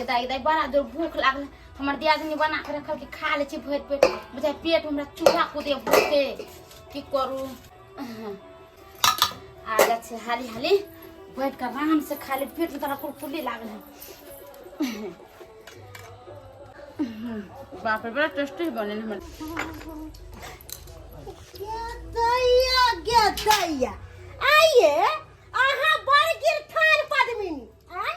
दाई दाई बड़ा जोर भूख लागल हमर दियादनी बना के रखल कि खा ले छी भरि पेट बुझाइ पेट हमरा चूहा कूदे भूखे की करू आ जाइ छी हाली हाली बैठ के आराम से खा ले पेट में तोरा कुरकुरी लागल है बाप रे बड़ा टेस्टी बनल हमर दैया गे दैया आइए अहाँ बड़ गिरथान पद्मिनी आय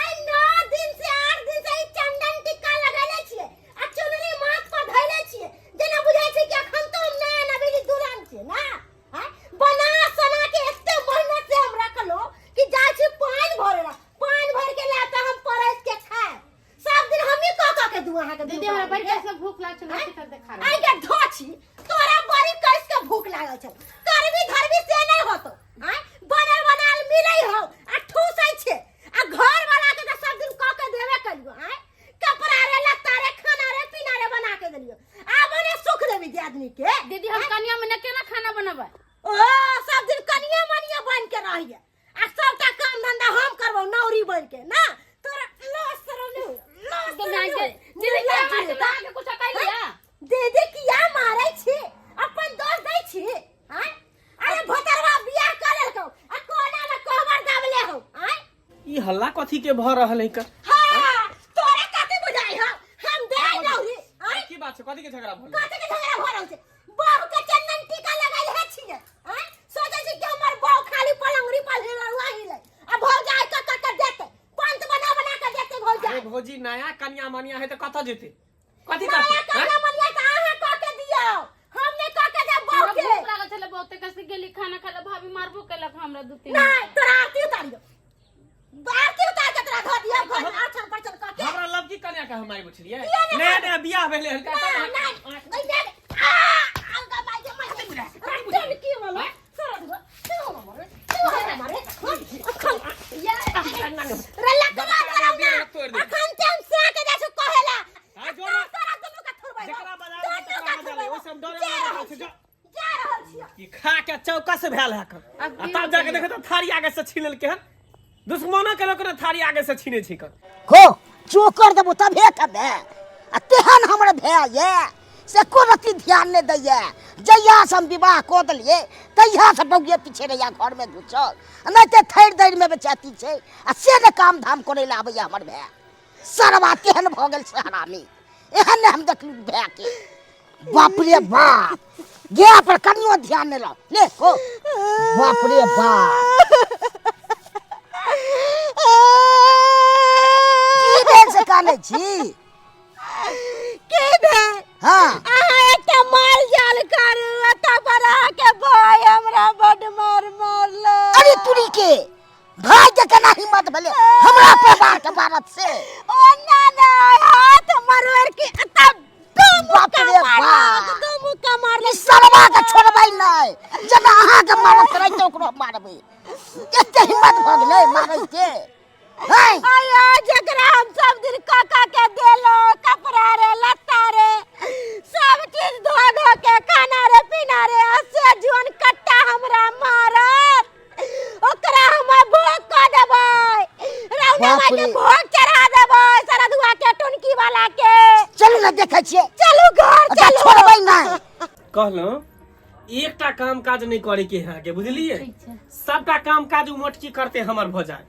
आइ 9 दिन से 8 दिन से ई चंदन टिक्का लगैले छियै आ चुनरी माथ पर धैले छियै जेना बुझाइ छै कि अखन तो हम नया नवेली दुल्हन छियै ना आय बना सना के एते मेहनत से हम रखलो कि जाइ छी पानि भरे ला पानि भर के ला तऽ हम परसि के खायब सब दिन हमही कऽ कऽ के दू अहाँके दीदी हमरा बड़ी कैसे भूख लागल छल रोटी कर दे खा आइ के धोछी तोरा बड़ी कस के भूख लागल छौ करबी धरबी से नहीं होतो आय बनल बनाल मिलै हौ आ ठूसै छे आ घर वाला के तऽ सब दिन कऽ के देबे करियो आय कपड़ा रे लत्ता रे खाना रे पीना रे बना के देलियो आब ने सुख देबी जे आदमी के दीदी हम कनिया में केना खाना बनबै ओ सब दिन कनिया मनिया बन के रहिए आ सबटा काम धंधा हम करबौ नौरी बन के ना तोरा लॉस शरम नहीं होइए, लॉस शरम नहीं होइए। दीदी क्या निर्लज्ज मार के नेता। अहाँके कुछ कैलिया दीदी किया मारै छी अपन दोष दै छी आँय अरे भोतरवा बियाह कर लेलकौ आ कोना में कोहबर दाबले हौ आँय ई हल्ला कथी के भ रहल है कर हाँ तोरा कथी बुझाइ हौ हम दे नौरी आँय की बात छै कथी के झगड़ा भऽ कथी के झगड़ा भऽ रहल छै बहू के चंदन टीका लगाइल है छियै आँय सोचै छी कि हमर बहू खाली पलंगड़ी पर हिलरुआ हिले आ भौजाइ कऽ कऽ के देतै पंत बना बना के देतै अरे भौजाइ भौजी नया कन्या मनिया है तऽ कतऽ जेतै कथी नया करतै कन्या मनिया तऽ अहाँ कऽ के दियौ हम नहि कऽ के देब बहू हमरा के भूख लागल छलै बहुते कैसे गेली खाना खाय ला भाभी मारबो केलक हमरा दू तीन नहीं तोरा आरती उतारियो आरती उतार के तोरा धो दियो घर में आछन परछन कऽ के हमरा लड़की कन्या के हम आइ छलियै किया नहि नया नया बियाह भेलै हन नहीं नहीं नहीं नहीं आ आंगा माई के माई रट्टन की वाला सर दो तू मारे तू मारे अखन या रल्ला कमा करब ना अखन ते हम से के जासु कहेला आ, जो ना। तोरा दुनू के थोड़बै जेकरा बाजार में तकरा बजा ले, ओहि से हम डरे जा मारे रहल छै, जो। जा रहल छियै ई खा के चौकस भेल है कन अब आ तब जाके देखो तो थारी आगे से छीन लेलकै हन दुश्मनो के लोक ने थारी आगे से छीने छी कन हो चोकर देबो तभे खबे आ तेहन हमर भए ये से एको रत्ती ध्यान नहि दैए जहिया से हम विवाह कऽ देलियै तहिया से बौए पीछे रहैया घरमे घुसल आ नहि तऽ थैर दैरमे बेचैती छै आ से नहि काम धाम करै लए आबैया हमर भाय सरवा तेहन भऽ गेल से हरामी एहन नहि हम देखलहुँ भायके बाप रे बाप गया पर कनियो ध्यान नहि लऽ ले हो बाप रे बाप की भेल से कानै छी की भेल हाँ अहाँ एकटा माल जाल करू एतऽ पर अहाँके भाय हमरा बड्ड मार मारलक अरे तुरी के भाई के केना हिम्मत भेलै हमरा पर बार के बारत से ओ ना ना हाथ मरोड़ के एतऽ दू बाप मुक्का रे मारलक बाप। दू मुक्का मारलक ई सरवा के छोड़बै नहि जेना अहाँके मारत रहै तऽ ओकरो मारबै एते हिम्मत भऽ गेलै मारै के है आया जकरा हम सब दिन काका के देलो कपड़ा रे लत्ता रे सब चीज धो धो के खाना रे पीना रे आ से जोन कट्टा हमरा मारत ओकरा हम भोग कऽ देबै रौना बाप माई के रे। भोग चढ़ा देबै सरदुआ के टुनकी वाला के चलू ने देखै छियै चलू घर अच्छा चलू छोड़बै नहि कहलहुँ एकटा काम काज नहि करे के अहाँके बुझलियै ठीक छै सबटा काम काज ओ मोटकी करते हमर भऽ जाय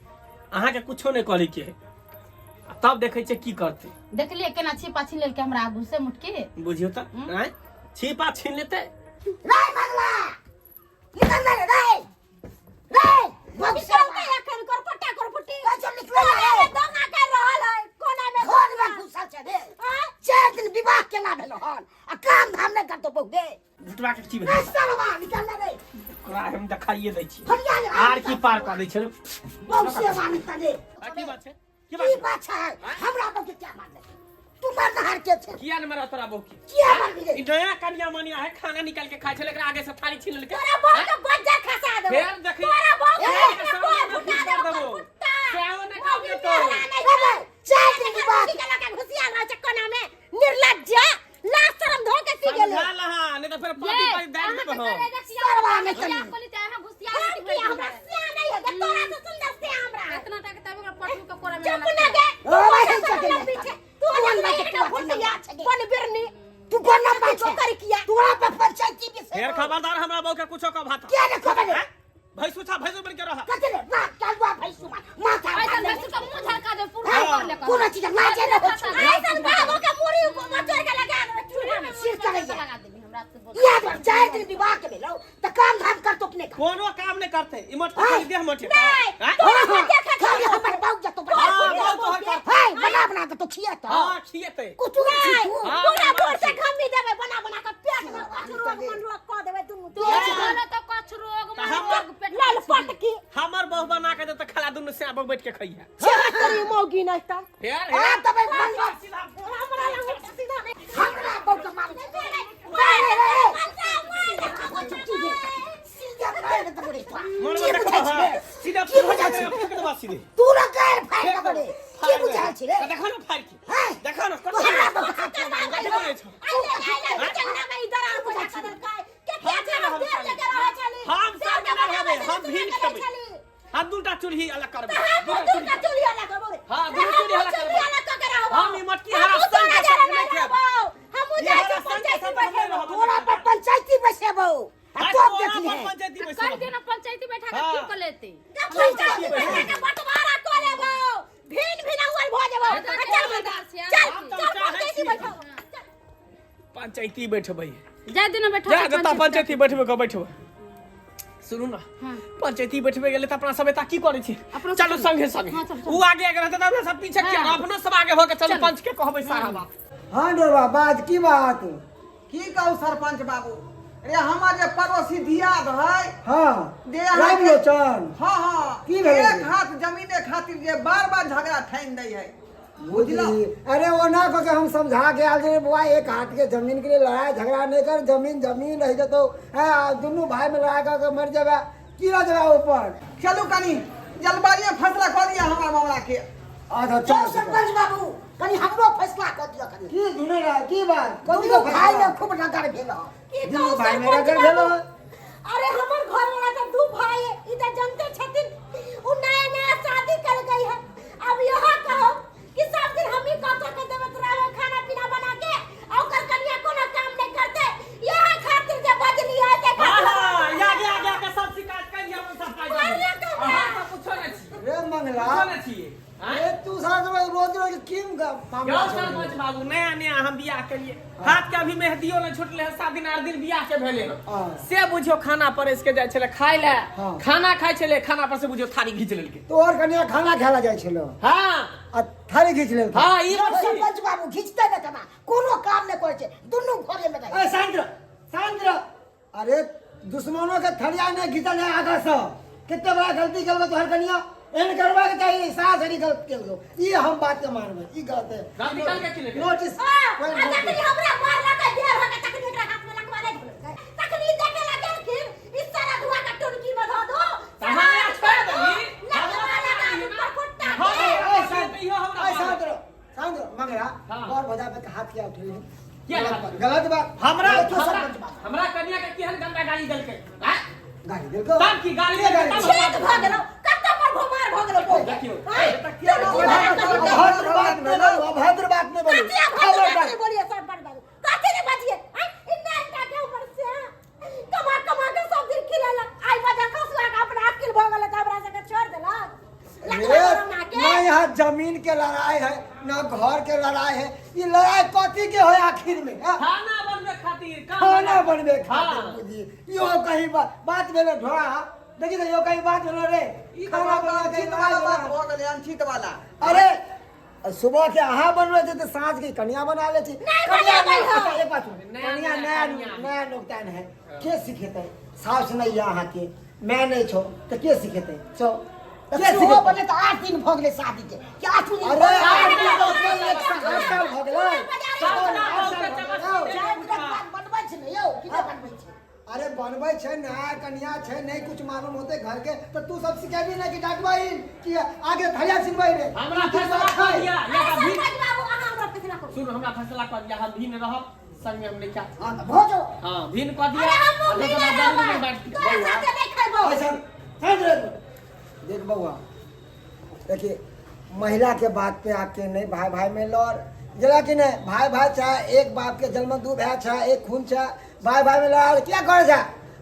अहाँके कुछो नहि करे के है आ तब देखै छियै की करते देखलियै केना छिपा छीन लेलकै हमरा आगू से मुटकी बुझियौ तऽ आँय छिपा छीन लेतै रे भगवा निकल ना रे रे रे निकलतै एखन करपट्टा करपट्टी कैसे निकले ना कोना रे में दंगा कर रहल है कोना में घर में घुसल छै रे आँय? चारि दिन विवाह केना भेल हन आ काम धाम नहि करतो बहु गे झुटबा के की रे भेल सरवा निकल ना रे ओकरा हम देखाइए दै छी फरिया रे आर की पार कऽ दै छै बहु सेवा निकल रे आ, की बात छै की की बात छै बात छै हमरा बहु के क्या मारले तू मरनहार के छै किया ने मरा तोरा बहू के किया मारबी रे ई नया कनिया मनिया है खाना निकाल के खाइ छलै एकरा आगे से थाली छीन लेलकै तोरा बहू के बज्जर खसा देबो फेर देखी तोरा बहू के फेर कोर सामने में फुटा फुट देबो देबो। कुत्ता सेहो नहि खाउ मौगी देतौ। मेहरा नहि रे रे, चारि दिन के बाद के लके घुसिया रहल छै कोना में निर्लज्ज लाज शरम धो के पी गेलै समझा लहा नहीं तो फिर पार्टी पर दाग देबो हम सरवा नहि चली। हम की हमरा सिया नहीं है तोरा से सुंदर सिया हमरा है इतना तक तब ओकरा पटू के कोरा में चुप ना गे ओ भाई सके फेर खबरदार हमरा बहू के कुछो कह भात किया ने कहबे रे? भैंसु छा भैंसु बन के रह कथी रे ना चलवा भैंसु मा माथा ऐसा भैंसुर का मुंह झलका दे पूरा हाँ, कर ले कोनो चीज लाजे न होइ छै। ऐसन बाबू के मुड़ी ऊपर मचोड़ के लगा देबै चूल्हा में। सिर चढ़ैया। लगा देबी हमरा से बोल याद रख चार दिन विवाह के भेलौ त काम धाम करतो कि नहीं करतो? कोनो काम नहीं करते ई मटकी हाँ। खाली देह मटे नहीं, हाँ? तोरा हाँ, हाँ, कते खा खाली हमर बाऊ जतो बना हाँ, बाऊ तोहर करतौ। हाय बना बना के तो खियतो हाँ खियेते कुछ नहीं, हाँ, पूरा बना भोर से छी। घम्मी देबै बना बना के पेट में कचरो मन रोग कऽ देबै दुनू तू बोलो तो कछ रोग तऽ मन हमर रोग पेट लाल पटकी हमर बहू बना के दे त खाला दुनू से आबो बैठ के खइहा तेरी मौगी नहीं त फेर आ तबे मन हमरा लग सीधा नहीं हमरा बाऊ के मार मार रे, रे, रे। मार सीधा मार दे बड़े मन की देखो बुझाइ छी रे? सीधा की बुझाइ छी फेंक देबा सीधे तू ना गैर फाड़ दे बड़े की बुझाइ छी रे देखो ना फाड़ के हाय देखो ना तू हमरा बाऊ के हाथ लगा कथी बोलै छौ हम सब ना रहबै हम भीन खेबै हम दूटा चूल्ही अलग करबै दूटा चूल्ही हाँ, दुनू चूल्ही अलग करबै। हम ई मटकी हरा संग के साथ नहि खायब। ई हरा संग के साथ हम नहि रहब। तोरा पर पंचायती बैसेबौ आ हाँ, तोप तोरा देखली पर है पंचायती कर बैसेबौ। दे ना पंचायती बैठा के हाँ। की कर लेते पंचायती बैठबै जा देना बैठा जा के जता पंचायती बैठबै के बैठबै सुनू ना हाँ। पंचायती बैठबै गेलै तऽ अपना सब एता की करै छी अपनो सब चलू चलू। संगे संगे हाँ, चलू, चलू। उ आगे आगे रहतै तऽ अपना सब पीछे किया हाँ। अपनो सब आगे भऽ के चलू चलू। पंच के कहबै सारा बात हाँ डोरबा बात की बात की कहू सरपंच बाबू रे हमर जे पड़ोसी दियाद है हाँ जे अहाँके- रामलोचन हाँ हाँ की भेलै? एक हाथ जमीने खातिर जे बार बार झगड़ा ठानि दै है बुझलहुँ बुझली अरे ओना कऽ के हम समझा के आयल जे बौआ एक हाथ के जमीन के लिए लड़ाई झगड़ा नहीं कर जमीन जमीन रह जतौ है आ दुनू भाई में लड़ाई कऽ के मर जेबे की रह जेबे ऊपर चलू कनी जलवायु फैसला कऽ दिअ हमर मामला के अच्छा चल चल सरपंच बाबू कनी हमरो फैसला कऽ दिअ कनी की धुने रहा की बात कथी दुनू के भाई फैसला? में खूब रगड़ भेल हँ। की दुनू कहू भाई में सरपंच रगड़ भेल बाबू? हँ। अरे हमर घर वाला तो दू भाई है ई त जानते छथिन उ नया नया शादी कर गई है अब यह कहो कि सब दिन हम ही कत के देबत रहे खाना पीना बना के आ ओकर कन्या कोनो काम नहीं करते यह खातिर जे बदली है ते हाँ खातिर हाँ आगे आगे आगे सब शिकायत कर दिया अपन सब मारले तो अहाँ सब कुछो नहि छी रे मंगला कुछो नहि छियै आँय? ए तू सारा समय रोज रोज की मामला यौ सरपंच बाबू नया नया हम बियाह केलिए हाथ के अभी मेहदियो नहि छुटले है 7 दिन 8 दिन बियाह के भेले हन। हाँ। से बुझियो खाना परसि के जाइ छलै खाय लए हाँ। खाना खाइ छलै खाना पर से बुझियो थारी घीच लेलकै तोहर कनिया खाना खाय जाइ छलो हाँ आ थारी घीच लेलकै हाँ ई यौ बात छी। सरपंच बाबू घिचते ने केना कोनो काम नहि करै छै दुनू घरे में रहै ए शांत रह शांत रह अरे दुश्मनों के थरिया नहीं घिचल है आगा से कितने बड़ा गलती केलको तोहर कनिया एहन करबाक चाही सास हरी गलत केलको ई हम बात के मानबै ई गलत है गलती केलकै की लेकिन? नोटिस आ तखनी हमरा मारला के देर हो के तखनी एकरा हाथ में लगवा नहीं धोलकै तखनी देखे लगलखिन ई सारा धुआ के टुनकी में धो दो तऽ हमरा छोड़ि देली। लगवा लगा ऊपर कुत्ता हाँ, के ए, शांत इहो हमरा ए, शांत रहो शांत रहो मंगरा हाँ। और भजा पे हाथ किया उठेली किया गलत हाथ? बात गलत बात हमरा गलत हमरा सरपंच बाबू। हमरा कनिया के केहन गंदा गाली देलकै आँय? गाली देलको तब की गाली के देलकै? गाली तब छेद भऽ गेलौ कत्तो पर भोमार भऽ गेलौ बौआ देखियौ। आँय? टुनकी वाला कही के अभद्र बात नहीं बोलू अभद्र बात नहीं बोलू कथी अभद्र बात नहीं बोलिए सरपंच बाबू कथी नहीं बजिए आँय? इन्ना इन्ना के ऊपर से हाँ? कमा कमा के सब दिन खिलेलक आइ बजा खसुआ के अपना अकिल भऽ गेलै तऽ हमरा सबके छोड़ि देलक रे ना यहाँ जमीन के लड़ाई है ना घर के लड़ाई है ये लड़ाई कथी के है आखिर में हाँ? खाना बनबे खातिर काम खाना बनबे खातिर हाँ। बुझी यो कहीं बात भेलो ढोड़ा देखी तो यो कहीं बात भेलो रे ई खाना बना के अनचित वाला लड़ाई बात भेलो। भऽ गेलै अनचित वाला अरे सुबह के अहाँ बनबै छी तऽ साँझ के कनिया बना लै छी नहीं कनिया बनेबै हम। अच्छा, एक बात सुनू। नया- कनिया नया नया कनिया। नया नोकतान है के सिखेतै साउस नहीं है अहाँके माय नहीं छौ तऽ के सिखेतै छौ तऽ के सेहो सिखेतै बने तऽ 8 दिन भऽ गेलै शादी के कि 8 दिन अरे 8 दिन तऽ ओतबे एक साल 8 साल भऽ गेलै सात आठ साल साल के भऽ चमच गेलै। 4 दिनक बाद बनबै छै ने यौ कि नहि बनबै छै अरे बनबै छै नया कनिया छै नहि कुछ मालूम होते घर के तऽ तू सब सिखेबी नहि कि डाकबही कि आगे थरिया छिनबै रे हमरा तू फैसला बात कऽ छै। दिया या अरे तऽ भी सरपंच बाबू अहाँ हमरा फैसला करू सुन हमरा फैसला कऽ दिया हम भी नहि रहब संग में हम नहीं खायब हाँ तऽ भऽ जाउ हाँ भीन कऽ दिया अरे हम आ भी दोसर नहीं जमीन रहबै बाँटि दिया। तोरा साथे नहीं खैबौ ऐसा शांत रह तू। देख बउआ देखिए महिला के बात पे आके नहीं भाई भाई में लड़ जरा कि नहीं भाई भाई चाहे एक बाप के जन्म दू भाई चाहे एक खून चाहे भाई भाई में लड़ाई किया करे छै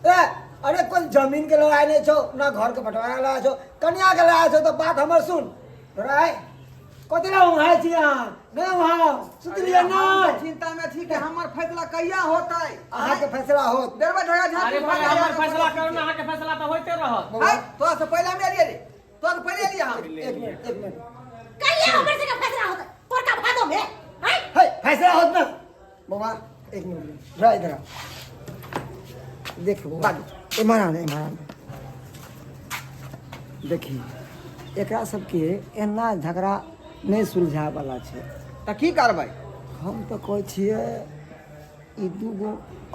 ए अरे कोई जमीन के लड़ाई नहीं छौ ना घर के बंटवारा लड़ाई छौ कन्या के लड़ाई छौ तो बात हमर सुन लड़ाई कथी ला उहाय छी अहाँ नहि उहाउ सुतलियै हम नहि तऽ चिंता में छी कि हमर फैसला कहिया होतै अहाँके फैसला होत देरबा झगड़ा झांटी अरे पहिले हमर फैसला करू ने अहाँके फैसला तऽ होइते रहत हाय तोरा से पहिले हम एलियै रे तोरा से पहिले एलियै हम एक मिनट एक मिनट कहिया हमर सबके फैसला होतै तोरका भादो में हैं हे फैसला होत ना बाबा एक मिनट रह इधर आ। देख बौआ एम्हर आने एम्हर आने देखी एकरा सबके एना झगड़ा नहि सुलझावला छै तऽ की करबै हम तऽ कहै छियै ई दूगो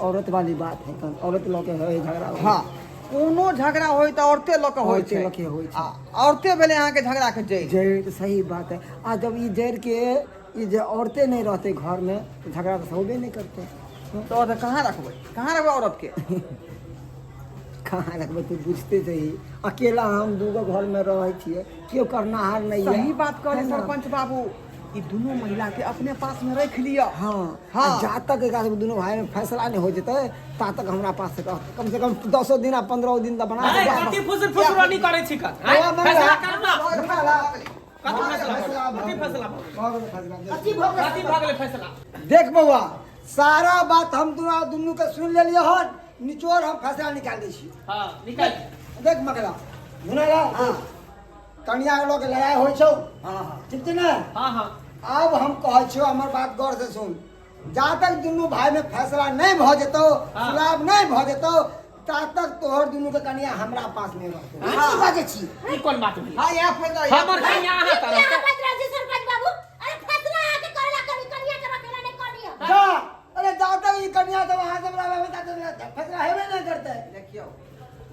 औरत वाली बात है कन औरत लऽ के है झगड़ा हँ कोनो झगड़ा होय तऽ औरते लऽ कऽ होइ औरते छै लऽ के होइ छै। आ औरते भेलै अहाँके झगड़ाके जड़ि जड़ि सही बात है आ जब ई जड़ि के ई जे औरते नहि रहतै घरमे तऽ झगड़ा तऽ होबे नहि करतै तऽ औरत कहाँ रखबै कहाँ रखबै औरतके कहाँ रखबै तू बुझते जही अकेला हम दूगो घरमे रहै छियै केओ करनाहार नहि यऽ सही बात कहली है ना? सरपंच बाबू ई दुनू महिला के अपने पास में रख लिअ हाँ हाँ। आ जा तक एकरा सब दुनू भाई में फैसला नहीं हो जेतै ता तक हमरा पास से रहतै। कम से कम दसो दिन आ पंद्रह दिन तक बना अरे के कथी फुसुर फुसुरानी करै छी कत आँय? बौआ, मंगला। फैसला करना मंगला। कथी फैसला कथी फैसला भऽ गेलै फैसला कथी भऽ गेलै कथी भऽ गेलै फैसला देख बौआ सारा बात हम दुनू दुनू के सुन लेलियै हन निचोड़ हम फैसला निकाल दै छी हाँ निकाल देख मकला सुनला हाँ कनिया के लऽ के लड़ाई होइ छौ हाँ हाँ ठीक छै ने हाँ हाँ आब हम कहै छियौ हमर बात गौर से सुन जा तक दुनू भाई में फैसला नहीं भऽ जेतौ हाँ। सुलाभ नहीं भऽ जेतौ ता तक तोहर दुनू के कनिया हमरा पास नहीं रहतौ ई की बाजै छी ई कोन बात भेलै हाँ यहाँ फैसला यहाँ हमर कनिया अहाँ ई तरफ क्या बात राजी सरपंच बाबू अरे फैसला आके करेला करी कनिया के रखेला नहीं करियो जा अरे जा तक ई कनिया सब अहाँ सब रहबै ता तक फैसला हेबे नहीं करतै देखियौ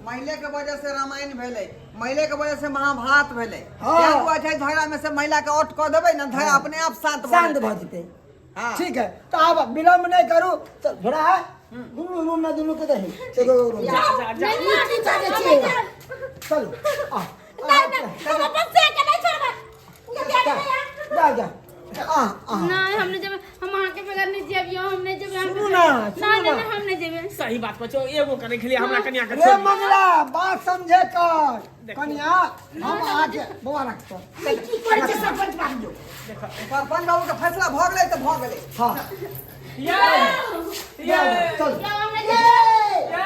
महिले के वजह से रामायण भेलै महिले के वजह से महाभारत भेलै हाँ। ताहि दुआरे छै झगड़ा में से महिला के आउट कऽ देबै ने झगड़ा अपने आप शांत भऽ शांत जेतै। भऽ जेतै हाँ। ठीक है तो आब विलम्ब नहीं करू तो थोड़ा है दुनू रूम में दुनू के दही एगो एगो रूम में। जा जा जा नहीं की बाजै छी चलू आ नहीं नहीं हम अपन से के नहीं छोड़बै ये देख ले जा जा आ आ नहीं हम नहीं जेबै हम अहाँ के बगैर नहीं जेबियो हम नहीं जेबै सुनू ना, सुनू नहीं ना। नहीं हम नहीं जेबै सही बात कहै छौ एगो करै खेलिए हमरा कनिया के रे छोड़ मंगला बात समझे कर कनिया हम आके बौआ रख तो ई की करै छै सरपंच बाबू यौ सरपंच बाबू के फैसला भऽ गेलै तऽ भऽ गेलै हाँ ये जा ये चल या हम नहीं जेबै ये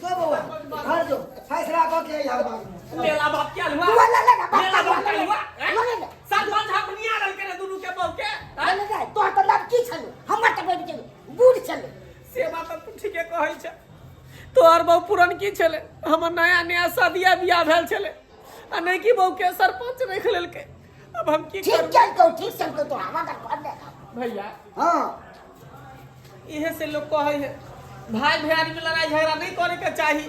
दो बौआ घर जो फैसला कऽ के यहाँ बाद में मेला बाप क्या हुआ तू ले ले ना, बाप मेला का बाप क्या ले हुआ ले ले ले। सरपंच अपनिया रहल के दुनू के बहू के ले ले ले, तोहर तऽ लड़की छलौ हमर तऽ बनि गेल बूढ़ छलौ से बात तऽ तू ठीके कहै छै तोहर बहू पुरनकी छलै हमर नया नया शादिया बियाह भेल छलै आ नहि की बहू के सरपंच रखि लेलकै अब हम की ठीक करबै केलकौ ठीक केलकौ तोरा मगर घर ले भैया हाँ इहे से लोग कहै है भाई भैयारी में लड़ाई झगड़ा नहीं करे के चाही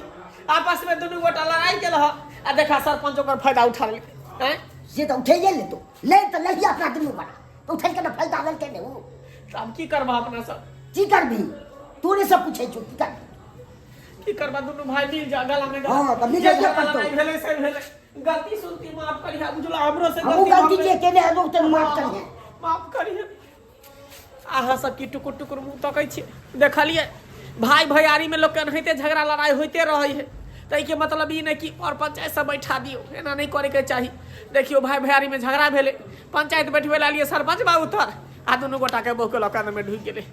आपस में दुनू गोटा लड़ाई के रह आ देखा सरपंच ओकर फायदा उठा लेलकै हैं से तऽ उठैये लेतो ले तऽ लहिया अपना दुनू बड़ा तऽ उठै के ने फायदा लेलकै ने ओ तऽ आब की करबा अपना सब की करबी तोरे से पूछै छौ की करबी की करबा दुनू भाई मिल जा गला में गला हाँ, तऽ मिल जे जाइए झगड़ा पड़तौ। लड़ाई भेलै से भेलै गलती सुलती माफ करिहा बुझला हमरो से हमहूँ गलती गलती भऽ जे गेलै। केने हेबौ तऽ माफ करिहे माफ करिहे अहाँ सब की टुकुर टुकुर मुँह तकै छियै देखलियै भाई भैयारीमे लोकके एनाहिते झगड़ा लड़ाइ होइते रहै है ताहिके मतलब ई नहि कि पर पंचायत सब बैठा दियौ एना नहि करैके चाही देखियौ भाई भैयारीमे झगड़ा भेलै पंचायत बैठबै लए एलियै सरपंच बाबू तर आ दुनू गोटाके बहुके लऽ कऽ अन्दरमे ढुकि गेलै।